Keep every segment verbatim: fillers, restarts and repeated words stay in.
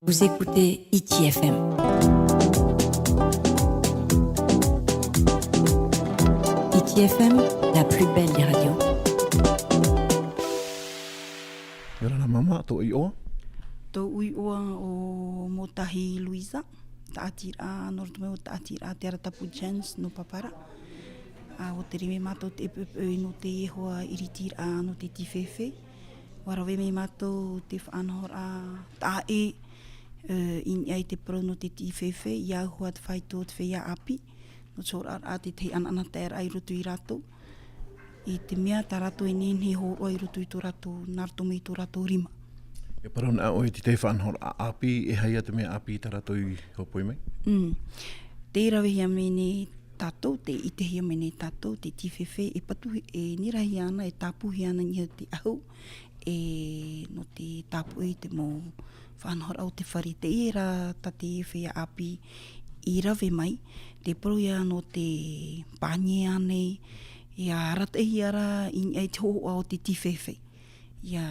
Vous écoutez Hiti F M. Hiti F M, la plus belle des radios. ʻIa ora na māmā, tō iʻoa? Tōʻu iʻoa ʻo Motahi Luisa, tāʻatiraʻa, nō roto mai ʻo tāʻatiraʻa Te Aratapu Chance nō Papara. ʻA, ʻua tere mai mātou te ʻepoʻepo nō te ihoa iritiraʻa nō te tīfefe. ʻUa rave mai mātou te faʻanahoraʻa taʻa ʻē, e, i niʻa i te parau nō te tīfefe, ʻia au hoʻi te faito o te feiā ʻāpī, nō te hōroʻaraʻa te tahi anaanataeraʻa i roto ia rātou. I te mea tā rātou e nehenehe e hōroʻa i roto i tō rātou, nā roto mai i tō rātou rima. E parau na ʻoe te tahi faʻanahoraʻa ʻāpī, e aha ia te mea ʻāpī tā rātou i hōpoi mai? Mm. Tei ravehia mai nei tātou, tei ʻitehia mai nei tātou, te tīfefe e patu, e nirahia ana, e tāpūhia ana i niʻa i te ʻahu, e nō te tāpoʻi i te mau faʻanahoraʻa o te fare. Teie rā tā te feiā ʻāpī i rave mai, te parau ia nō te pānia nei, ʻia arataʻihia ra i niʻa i te hōhoʻa o te tīfefe. ʻIa,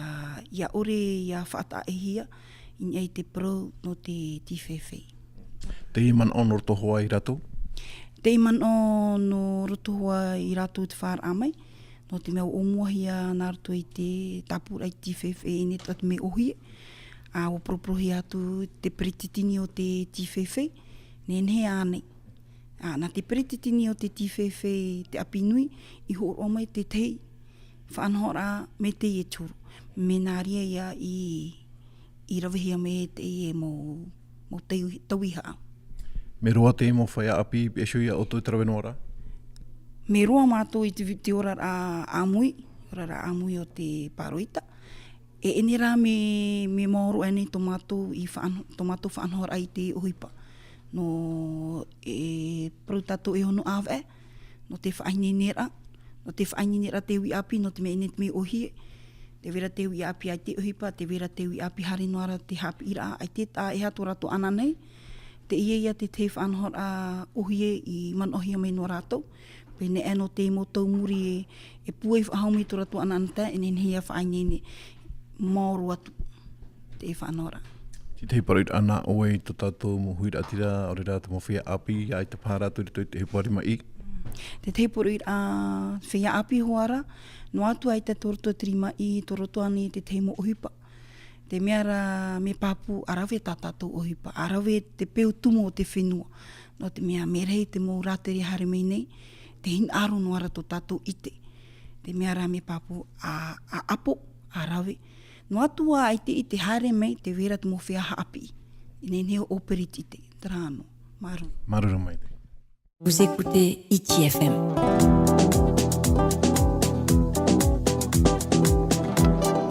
ʻia ʻore ʻia faʻataʻahia i niʻa i te parau nō te tīfefe. Teie manaʻo nō roto hoʻi ia rātou? Teie manaʻo nō roto hoʻi ia rātou te fāraʻa mai, nō te mea ʻua ʻōmuahia nā roto i te tāpūraʻa i te tīfefe, e nehenehe te mea ʻōhie, ʻa, ʻua poroporohia atu te peretiteni o te tīfefe, nehenehe ānei. ʻA, nā te peretiteni o te tīfefe, te ʻāpī nui, i hōroʻa mai te tahi faʻanahoraʻa mai teie te huru. Mea nā reira ia i, i ravehia mai teie mau, mau tau-, tauihaʻa. Mea roa teie mau feiā ʻāpī, e hia ʻoutou i te rave noa ra? Mea roa mātou i te, te oraraʻa ʻāmui, oraraʻa ʻāmui o te pāroita. E, e nehenehe rā mea, mea maoro aʻenei tō mātou i faʻano-, tō mātou faʻanahoraʻa i te ʻohipa. Nō, e parau tātou e ono ʻāvaʻe, nō te faʻaineineraʻa, nō te faʻaineineraʻa te uʻi ʻāpī, nō te mea e nehenehe te mea ʻōhie, tē vai ra te uʻi ʻāpī ʻaita e ʻohipa, tē vai ra te uʻi ʻāpī haere noa ra te haʻapiʻiraʻa, ʻaita e taʻa ʻē tō rātou ʻananahi, teie ia te tahi faʻanahoraʻa ʻōhie i manaʻohia mai nō rātou, pēneiaʻe nō te mau tau muri e, e pūai faʻahou mai tō rātou ʻanaʻanatae, e nehenehe ia faʻaineine maoro atu te faʻanahoraʻa. Te tahi parau ʻana ʻoe i tō tātou mau huiraʻatira, ʻaore rā te mau feiā ʻāpī, ʻaita paha rātou i roto i te ʻohipa rimaʻī. Te tahi parau ʻana, feiā ʻāpī hoʻi ra, noa atu ʻaita tō roto te rimaʻī, tō roto ānei te tahi mau ʻohipa. Te mea ra mea pāpū ʻa rave tā tātou ʻohipa, ʻa rave te peu tumu o te fenua. Nō te mea mea rahi te mau rātere haere mai nei, tē hinaʻaro noa ra tō tātou ʻite. Te mea ra mea pāpū ʻa, ʻa ʻapo, ʻa rave. Noa atu ā ʻaita i te haere mai, tē vai ra te mau feiā haʻapiʻi. E nehenehe ʻo ʻōperiti te, terā noa. Māuruuru. Māuruuru maitaʻi. Vous écoutez Hiti F M.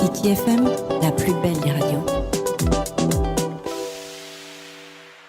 Hiti F M, la plus belle des radios.